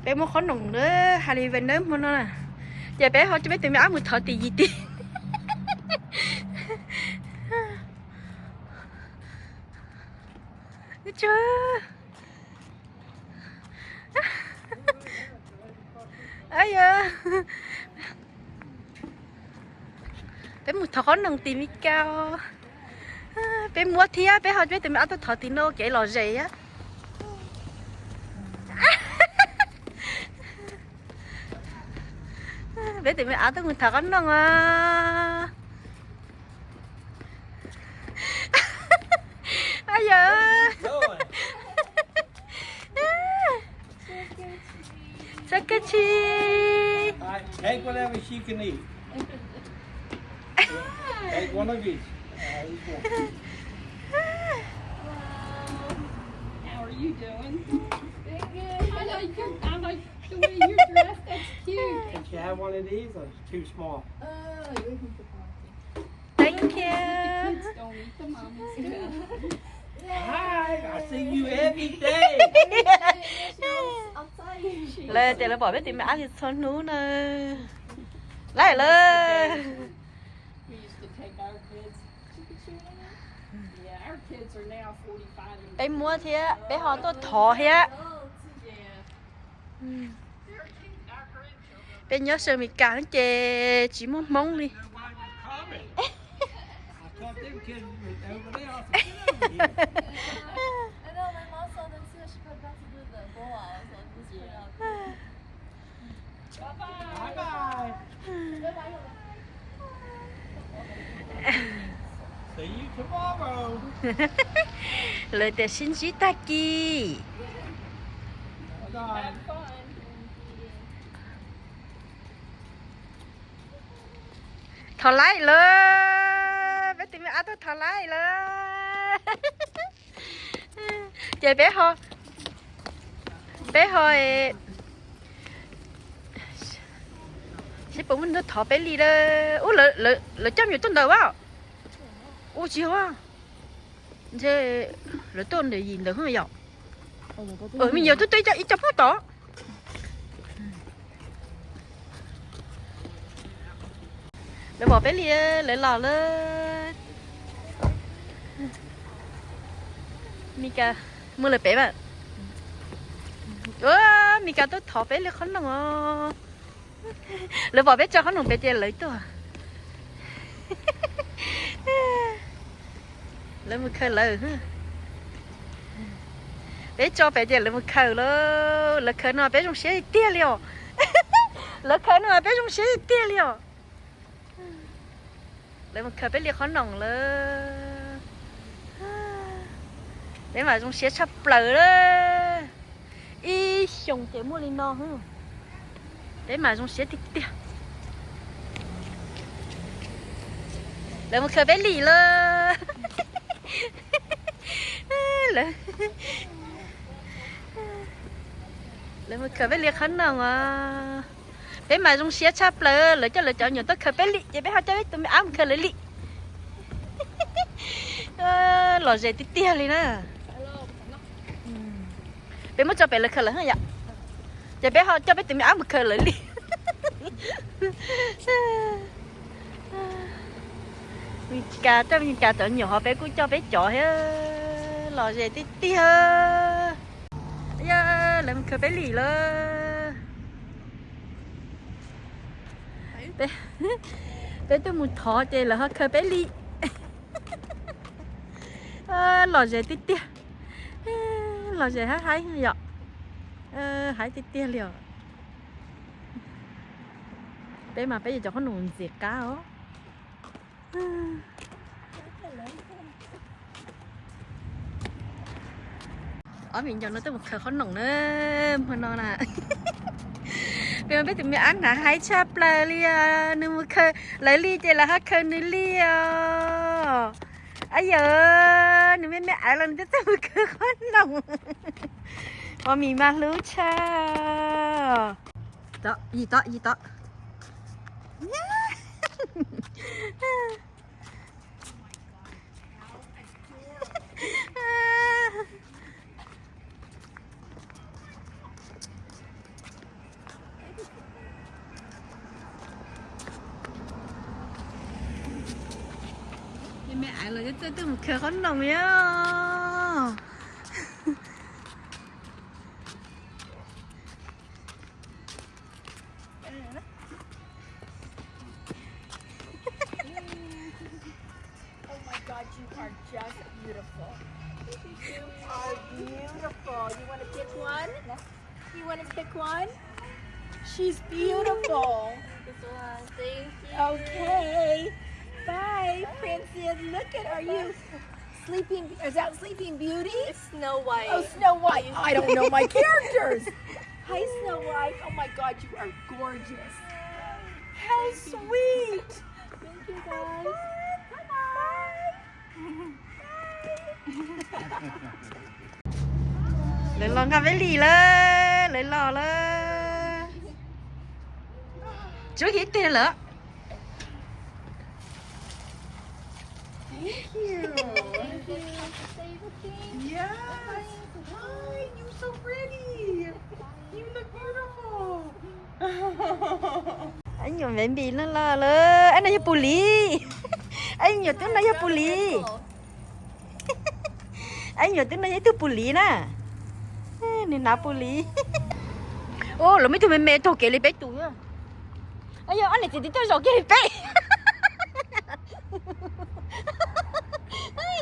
Peb muab qhob noom na, hais li ve nawb hmo no na. Ces peb ho coj peb tus me ab mus thov tim yim tim. Tsuag. Yog, peb mus thov qhob noom tim Mis Kas. Peb muab thiab peb ho coj peb tus me ab tuaj thov tim no kev lom zem thiab. Peb tus me ab tuaj mus thov qhob noom os. Yog. Txhob kawg tsis. Take whatever she can eat. Take one of each. Uh, each one. How are you doing? Good, good. I like your, I like the way you're dressed. That's cute. Can she have one of these, or it's too small? Uh, you can put one. Thank you. The kids don't eat the mommy stuff. Hi, I see you every day. Lawv tias lawv pom peb tus me ab li txhua hnub na. Lawm lawm. We used to take our kids. Yeah, our kids are now forty-five and Peb muab thiab, peb ho tuaj thov thiab. Peb nyob sawv Mes Kas ces tsis muaj Hmoob li. Lawv tias sib ntsib tag kis. Thov like lawm, peb tus me ab tuaj thov like lawm. Ces peb ho, peb ho, seb puas muaj neeg tuaj thov peb li lawm. Ub, lawv coj me nyuam tuaj ntawd a. Ub, tsis yog, ntshe lawv tuaj ntawm yim ntawd yom. Me nyuam tuaj tuaj ib co pub tod. Lawv pom peb li, lawv los lawm. Mes Kas, mus lawm pem mas. Mes Kas tuaj thov peb li qhob noom os. Lawv pom peb tso qhob noom pem ces lawv tuaj. Lawv mus khaws lawv. Peb tso pem ces lawv mus khaws lawm. Lawv khaws no peb zoo siab tiag tiag li os. Lawv khaws no peb zoo siab tiag tiag li os. Lawv mus khaws peb li qhob noom lawm. Peb mas zoo siab tshaj plaws lawm. Ib xyoos ces muaj li no. Peb mas zoo siab tiag tiag. Lawv mus khaws peb li lawm. Lawv mus khaws peb li qhob noom os. Peb mas zoo siab tshaj plaws, lawv coj lawv cov me nyuam tuaj khaws peb li ces peb ho coj peb tus me ab mus khaws lawv li. Lom zem tiag tiag li na. Peb muab tso pem lawv khaws lawv yom. Ces peb ho coj peb tus me ab mus khaws lawv li. Mes Kas coj Mes Kas cov nyuam ho peb kuj coj peb cov thiab, lom zem tiag tiag. Yog lawv mus khaws peb li lawm. Peb tuaj mus thov ces lawv ho khaws peb li. Lom zem tiag tiag. Lom zem haib haib yom. Haib tiag tiag li os. Peb mas peb yuav cov qhob noom ntxim qab os. Ob viv ncaus no tuaj mus khaws qhob noom na, hmo no na. Peb, peb tus me ab hnav haib tshaj plaws li os, nws mus khaws lawv li ces lawv ho khaws nws li os. Ab yawm, nws me me ais los nws twb txawj mus khaws qhob noom. Ua mis mas hlub tshaj. Yim tom, yim tom. Los coj txawj tuaj mus khaws qhob noom yom. Oh my God, you are just beautiful. You are beautiful. You want to pick one? You want to pick one? She's beautiful. This one. Thank you. Okay. Bye, Princess. Look at, are you sleeping? Is that Sleeping Beauty? It's Snow White. Oh, Snow White. I don't know my characters. Hi, Snow White. Oh my God, you are gorgeous. How sweet. Thank you, guys. Bye. Bye. Lawv los nqa peb li lawm, lawv los lawm. Tsuav ib teg lawm. Thank you. Yes. Hi, you so pretty. You look beautiful. Ab nyuam baby no los lawm. Ab, no yog pus liv. Ab nyuam tub no yog pus liv. Ab nyuam tub no yog ib tug pus liv na. Nws hnav pus liv. Ua, lawv muaj ib tug me me taug kev li peb tus. Yog ob niam txiv twb tuaj zaum kiag li peb.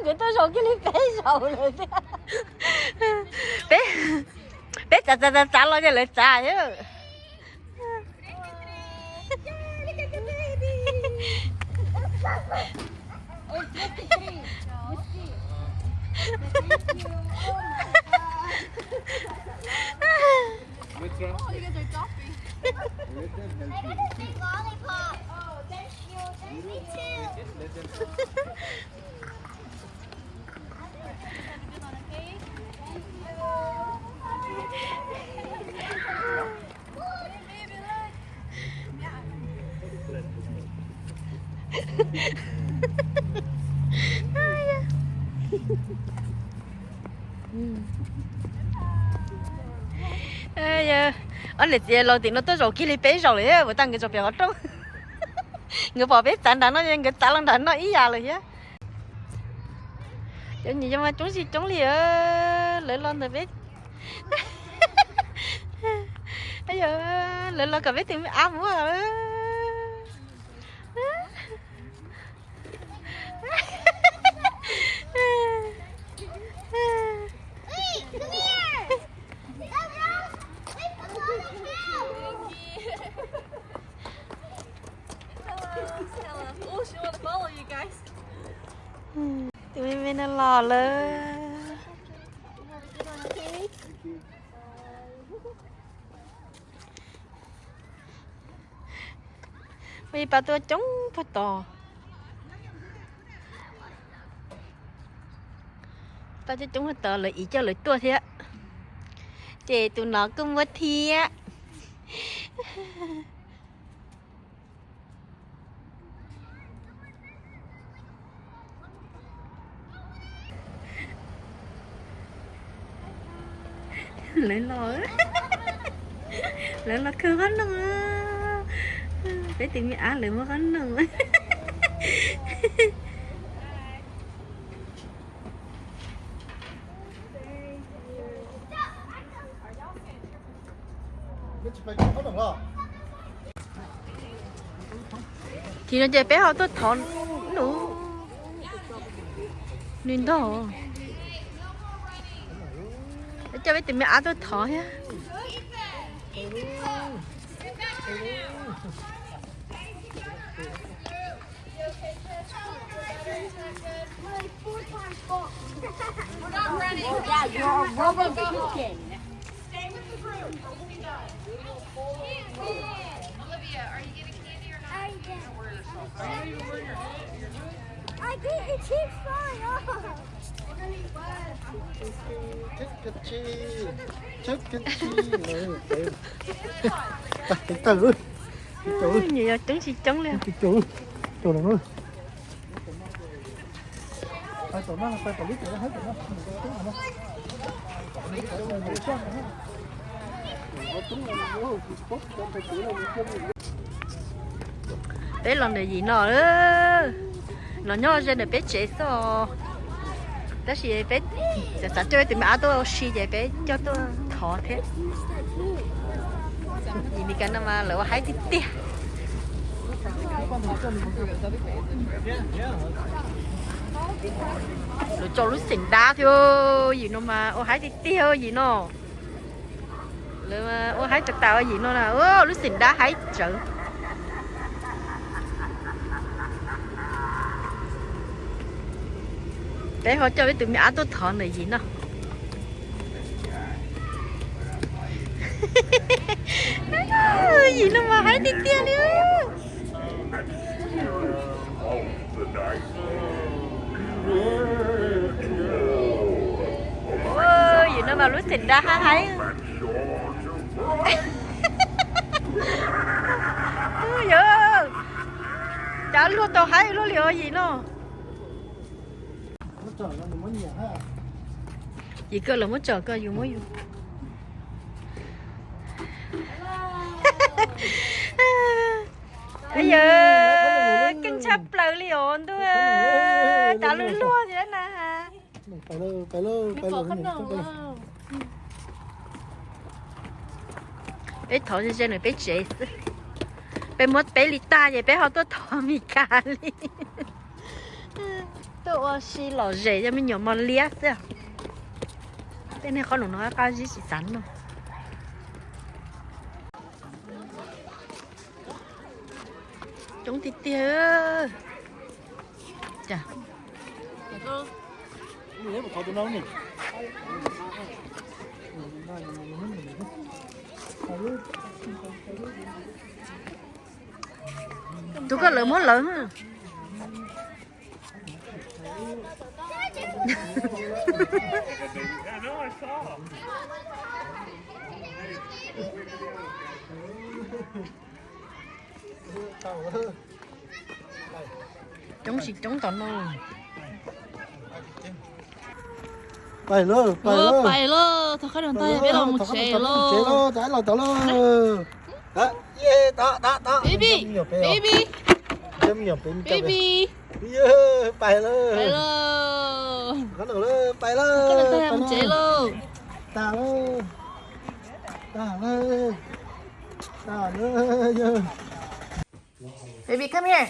Nkawd tuaj zaum kiag li peb zaum lawm thiab. Peb, peb txav txav txav txav los ces lawv txav thiab. What's wrong? Oh, you guys are jumping. Let them help you. I got a pink lollipop. Oh, thank you. Thank you. Let them help you. Ob niam txiv laus tim no tuaj zaum kiag li peb zaum lawm thiab, puas tas nkawd tso pem qhov rooj. Nkawd pom peb txav nram no, nkawd txav los nram no ib yam lawm thiab. Cov niam yau mas coob tsis coob li, lawv los ntawm peb. Yog lawv los kom peb tus me ab muab. Tus me me no los lawm. Muaj ib pab tuaj coob puag tod. Pab coob coob puag tod, lawv ib coj lawv tuaj thiab. Ces tus no kuj muaj thiab. Lawv los, lawv los khaws qhob noom. Peb tus me ab lawv muab qhob noom. Tsis no ces peb ho tuaj thov nws, nws ntog. Peb coj peb tus me ab tuaj thov thiab. Nyiam yog coob tsis coob li. Peb los ntawm yim no lawm. Los nyob ze ntawm peb tsev xwb os. Tab sis peb xav coj peb tus me ab tuaj ua si ces peb coj tuaj thov thiab. Yim Mis Kas no mas lawv ua haib tiag tiag. Lawv tso lub xeem dab thiab, yim no mas ua haib tiag tiag yim no. Lawv ua haib tas tas yim no na, lub xeem dab haib tsawv. Peb ho coj peb tus me ab tuaj thov ntawm yim no. Yim no mas haib tiag tiag li. Yim no mas lub xeem dab haib haib. Yog, cas luag tau haib luaj li os yim no. Yim koj lawv muab tsom koj yus muab yus. Yog, keej tshaj plaws li os ntuj, cas luag luag thiab na. Peb thov ze ze nws peb tsev xwb. Peb muab peb li tag ces peb ho tuaj thov Mis Kas li. Tuaj ua si lom zem yog me nyuam mos liab xwb. Tej niag qhob noom no qab zib tsis xav noj. Coob tiag tiag. Tus koj lawv muab lawv. Coob tsis coob tom no. Pais lawm, pais lawm, pais lawm, thov qhab noom tag peb los mus tsev lawm, los tod lawm. Baby, baby, baby, pais lawm, pais lawm, pais lawm, mus tsev lawm. Tas lawm, tas lawm, tas lawm yawg. Baby, come here.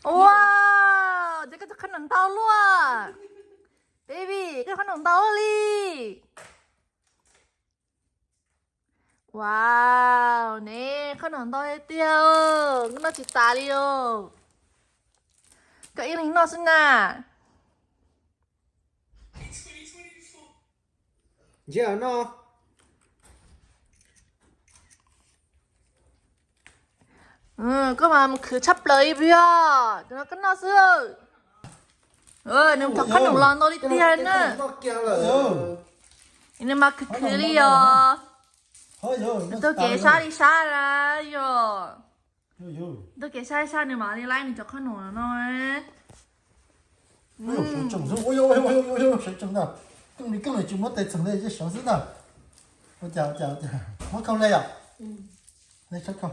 Ua, ces koj cov qhab noom ntau luaj. Baby, koj qhab noom ntau li. Wow, ne, qhab noom ntau tiag, koj noj tsis tas li os. Koj ib leeg noj xwb na. Ntsia no. Koj mas mus khwv tshaj plaws li puas yog? Tus no koj noj xwb. Nws cov qhab noom los ntau li tiag na. Nws mas khwv khwv li os. Nws taug kev sab li sab na yog. Taug kev sab li sab nws mam li laib nws cov qhab noom no. Sawv tsees xwb, sawv tsees ntag. Coj li koj tsis muab tes txheem li, sawv xwb ntag. Ua cas, ua cas, ua cas muab khau le yom? Le sab khau.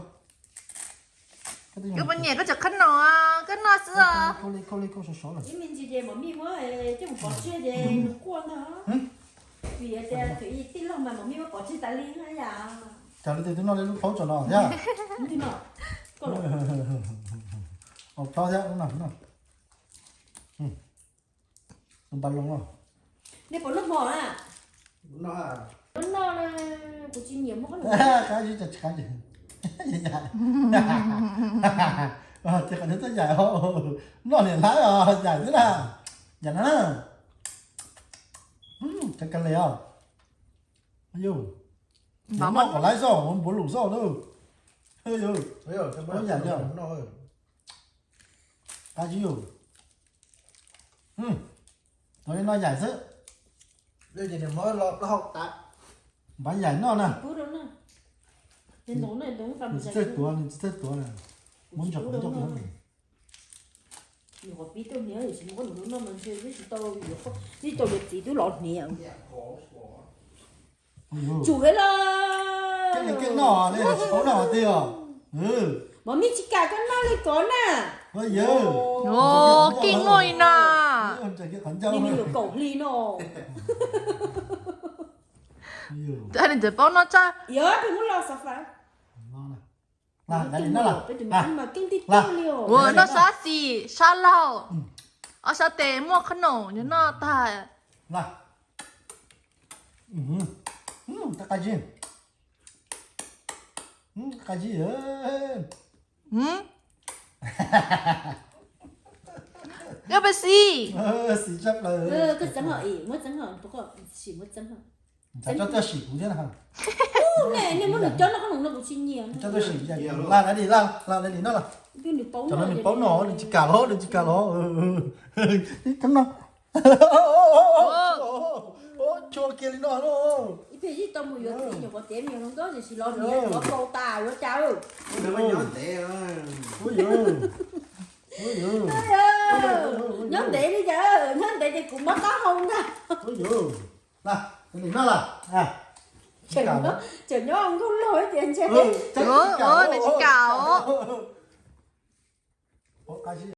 Koj puas nyiam koj cov qhab noom, koj noj xwb os. Khau li, khau li, khau sov sov lawm. Ib me ntsis ces mam mij muab coj mus pov tseg ces nws quaj ntag. Vim tias thaum ub tij laug mas mam mij muab pov tseg tas li na yom. Cas li tus twb noj li lub plaub tsom no thiab. Tus no, koj los. Au plaub thiab, lub no, lub no. Npa loo los. Nej puas noj hmo na? Noj, kuv tsis nyiam muab qhab noom. Qab zib tsis qab. Ces qhov no txoj yaim, noj niam hlab os, yaim xwb na. Yaim na. Cov ka le os. Yus noj kom laib xwb, npuav lus xwb lauj. Yus, yaim li. Qab zib yus. Tus no yaim xwb. Npav yaim noj na. Nws tsis txawj tuav, nws tsis txawj tuav na. Muab ntsaum nroj. Tsis tau yuav txiv twb los hniav. Tsum li los. Keej li keej noj li, tsis paub noj tiag. Mov mij tsis kam koj noj li kov na. Keej noj li no. Li me nyuam kaum hli no. Nws txawm paub noj tshaj. Yog peb muab los xav fab. Ua noj sab xis sab laug, ob sab tes muaj qhob noom nws noj tag. Qab zib, qab zib. Yog pes xis. Xis tshaj plaws. Koj txeeb os, muab txeeb os, sim muab txeeb os. Txeeb txoj tuaj sim kuv thiab na. Nej muab nws coj noj qhob noom no kuv tsis nyiam. Txoj tuaj sim, la li, la li no los. Cov no nws paub no, nws tsis kam los, nws tsis kam los. Cov no. Chua kiag li no. Ib pliag yij tau mus yuav txiv nyuam qhuav tiav me nyuam hluas nkauj ces tsis los nws yuav los kaus tas yuav cas. Nyob ntev li cas, nyob ntev ces kuv mob taub hau ntag. Tseem nyob nkauj loj tias ntshe. Nws tsis kam os.